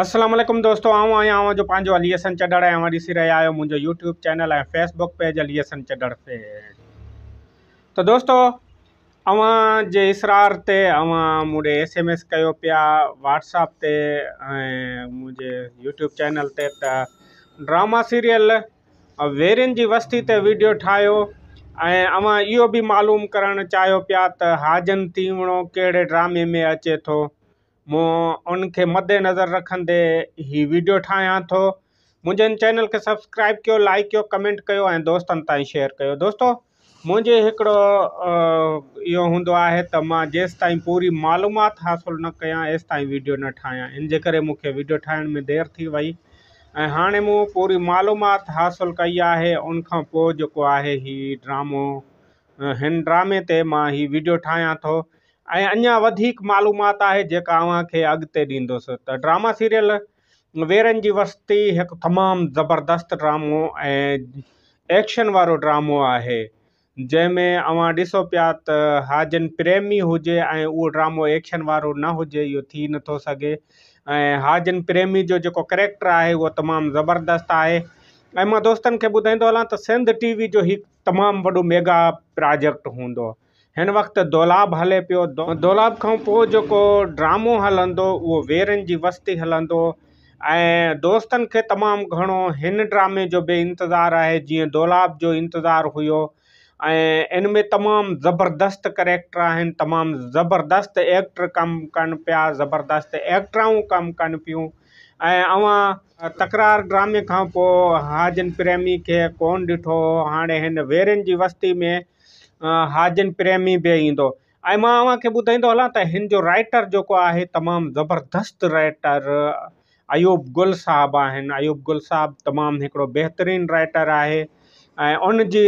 السلام عليڪم دوستو آئون آهيان اوهان جو پنهنجو علي حسن چڍڙ ۽ اوهان ڏسي رهيا آهيو منهنجو YouTube channel ۽ Facebook page Ali Hassan Chadhar fan. ته دوستو اوهان جي اصرار تي اوهان مون ڏي ايس ايم ايس ڪيو پيا واٽس اپ تي ۽ منهنجي يوٽيوب چينل تي ته ڊراما سيريل ويرين جي وستي تي ويڊيو ٺاهيو ۽ اوهان اهو به معلوم ڪرڻ چاهيو پيا ته حاجن تيوڻو ڪهڙي ڊرامي ۾ اچي ٿو. مون ان کي مد نظر رکندي هي ويڊيو ٺاهيان ٿو. منهنجي هن چينل کي سبسڪرائب ڪيو لائيڪ ڪيو ڪمينٽ ڪيو ۽ دوستن تائين شيئر ڪيو. دوستو منهنجي هڪڙو اهو هوندو آهي ته مان جيستائين پوري معلومات حاصل نه ڪيان ايستائين ويڊيو نه ٺاهيان ان جي ڪري مون کي ويڊيو ٺاهڻ ۾ دير ٿي وئي ۽ هاڻي مون پوري معلومات حاصل ڪئي آهي ان کان پوء جيڪو آهي هي ڊرامو هن ڊرامي تي مان هي ويڊيو ٺاهيان ٿو ۽ اڃا وڌيڪ معلومات آهي جيڪا اوهان کي اڳتي ڏيندس ته ڊراما سيريل ويرن جي وستي هڪ تمام زبردست ڊرامو ۽ ايڪشن وارو ڊرامو آهي جنهن ۾ اوهان ڏسو پيا ته حاجن پريمي هجي ۽ اهو ڊرامو ايڪشن وارو نه هجي اهو ٿي نٿو سگهي ۽ حاجن پريمي جو جيڪو ڪريڪٽر آهي اهو تمام زبردست آهي ۽ مان دوستن کي ٻڌائيندو هلان ته سنڌ ٽي وي جو هي تمام وڏو ميگا پراجيڪٽ هوندو. هن وقت دولاب هلي پيو. دولاب کان پوء جيڪو ڊرامو هلندو اهو ويرن جي وستي هلندو ۽ دوستن کي تمام گهڻو هن ڊرامي جو به انتظار آهي جيئن دولاب جو انتظار هيو ۽ ان ۾ تمام زبردست ڪريڪٽر آهن تمام زبردست ايڪٽر ڪم ڪن پيا زبردست ايڪٽرائون ڪم ڪن پيون ۽ اوهان تڪرار ڊرامي کان پوء حاجن پريمي کي ڪونه ڏٺو هو هاڻي هن ويرن جي وستي ۾ حاجن پريمي به ايندو ۽ مان اوهان کي ٻڌائيندو هلان ته هن جو رائيٽر جيڪو آهي تمام زبردست رائيٽر ايوب گل صاحب آهن ايوب گل صاحب تمام هڪڙو بهترين رائيٽر آهي ۽ ان جي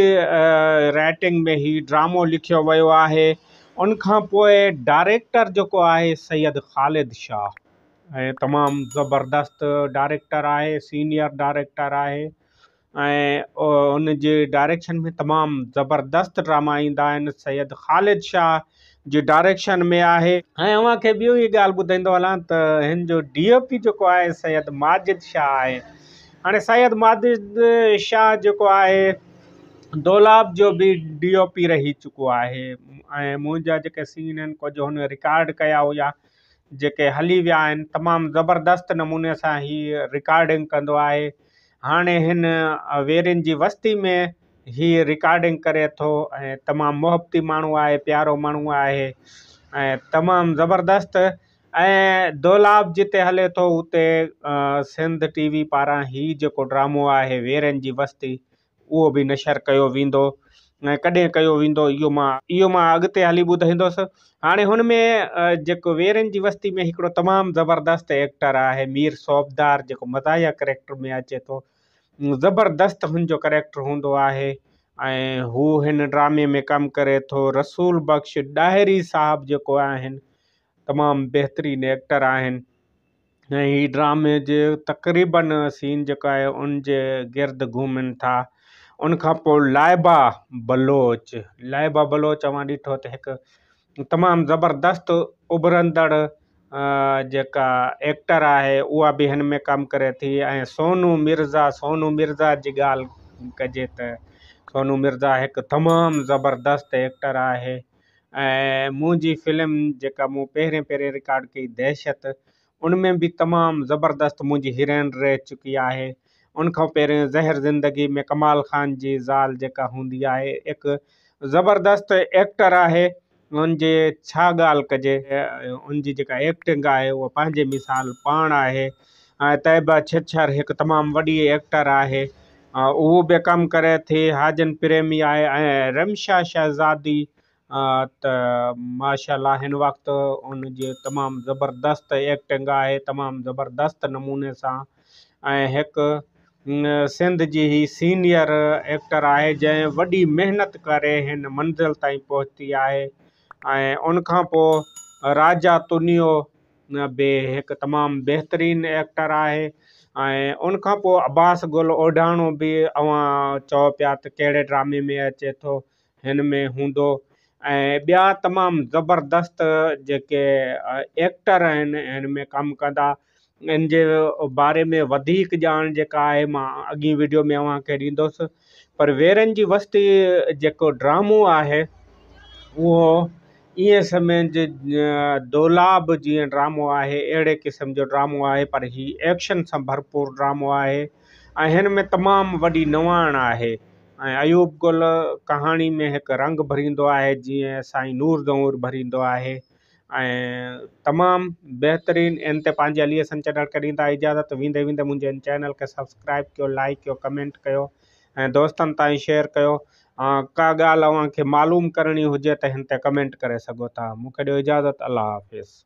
رائيٽنگ ۾ هي ڊرامو لکيو ويو آهي ان کان پوء ڊائريڪٽر جيڪو آهي سيد خالد شاهه ۽ تمام زبردست ڊائريڪٽر آهي سينيئر ڊائريڪٽر آهي ۽ ان جي ڊائريڪشن ۾ تمام زبردست ڊراما ايندا آهن سيد خالد شاهه جي ڊائريڪشن ۾ آهي. ۽ اوهان کي ٻيو هي ڳالهه ٻڌائيندو هلان ته هن جو ڊي او پي جيڪو آهي سيد ماجد شاهه آهي هاڻي سيد ماجد شاهه جيڪو آهي دولاب جو به ڊي او پي رهي چڪو آهي ۽ منهنجا جيڪي سين آهن ڪجهه هن رڪارڊ ڪيا هيا جيڪي هلي ويا آهن تمام زبردست نموني سان هي رڪارڊنگ ڪندو آهي هاڻي هن ويرين جي وستي ۾ هي رڪارڊنگ ڪري ٿو ۽ تمام محبتي ماڻهو آهي پيارو ماڻهو آهي ۽ تمام زبردست ۽ دولاب جتي هلي ٿو اتي سنڌ ٽي وي پاران هي جيڪو ڊرامو آهي ويرين جي وستي اهو به نشر ڪيو ويندو ۽ ڪڏهن ڪيو ويندو اهو مان اهو مان اڳتي هلي ٻڌائيندس هاڻي هن ۾ جيڪو ويرن جي وستي ۾ هڪڙو تمام زبردست ايڪٽر آهي مير صوبدار جيڪو مزاحيه ڪريڪٽر ۾ اچي ٿو زبردست هن جو ڪريڪٽر هوندو آهي ۽ هو هن ڊرامي ۾ ڪم ڪري ٿو رسول بخش ڏاهري صاحب جيڪو آهن تمام بهترين ايڪٽر آهن ۽ هي ڊرامي جي تقريبن سين جيڪو آهي ان جي گرد گهمن ٿا ان کان پوء لائبه بلوچ لائبه بلوچ اوهان ڏٺو ته هڪ تمام زبردست اڀرندڙ جيڪا ايڪٽر آهي اها به هن ۾ ڪم ڪري ٿي ۽ سونو مرزا سونو مرزا جي ڳالهه ڪجي ته سونو مرزا هڪ تمام زبردست ايڪٽر آهي ۽ منهنجي فلم جيڪا مون پهرين پهرين رڪارڊ ڪئي دهشت ان ۾ به تمام زبردست منهنجي هيروئن رهي چڪي آهي ان کان پهرين زهر زندگي ۾ ڪمال خان جي زال جيڪا هوندي آهي هڪ زبردست ايڪٽر آهي ان جي ڇا ڳالهه ڪجي ان جي جيڪا ايڪٽنگ آهي اها پنهنجي مثال پاڻ آهي ۽ طيبه ڇڇر هڪ تمام وڏي ايڪٽر آهي اهو به ڪم ڪري ٿي حاجن پريمي آهي ۽ رمشا شهزادي ته ماشاء الله هن وقت ان جي تمام زبردست ايڪٽنگ آهي تمام زبردست نموني سان ۽ هڪ سنڌ جي هي سينئر ايڪٽر آهي جنهن وڏي محنت ڪري هن منزل تائين پهتي آهي ۽ ان کان پوء راجا تنيو به هڪ تمام بهترين ايڪٽر آهي ۽ ان کان پوء عباس گل اوڍاڻو به اوهان چئو پيا ته ڪهڙي ڊرامي ۾ اچي ٿو هن ۾ هوندو ۽ ٻيا تمام زبردست جيڪي ايڪٽر آهن هن ۾ ڪم ڪندا. ان جي باري ۾ وڌيڪ ڄاڻ جيڪا آهي مان اڳين وڊيو ۾ اوهان کي ڏيندس پر ويرن جي وستي جيڪو ڊرامو آهي اهو ائين سمجھ دولاب جيئن ڊرامو آهي اهڙي قسم جو ڊرامو آهي پر هي ايڪشن سان ڀرپور ڊرامو آهي ۽ هن ۾ تمام وڏي نواڻ آهي ۽ ايوب گل ڪهاڻي ۾ هڪ رنگ ڀريندو آهي جيئن سائين نور زئور ڀريندو آهي ۽ تمام بهترين ان تي پنهنجي علي حسن چنڙ کي ڏيندا اجازت ويندي ويندي منهنجي هن چينل کي سبسڪرائب ڪيو لائڪ ڪيو ڪمينٽ ڪيو ۽ دوستن تائين شيئر ڪيو ڪا ڳالهه اوهان کي معلوم ڪرڻي هجي ته هن تي ڪمينٽ ڪري سگهو ٿا مون کي ڏيو اجازت الله حافظ.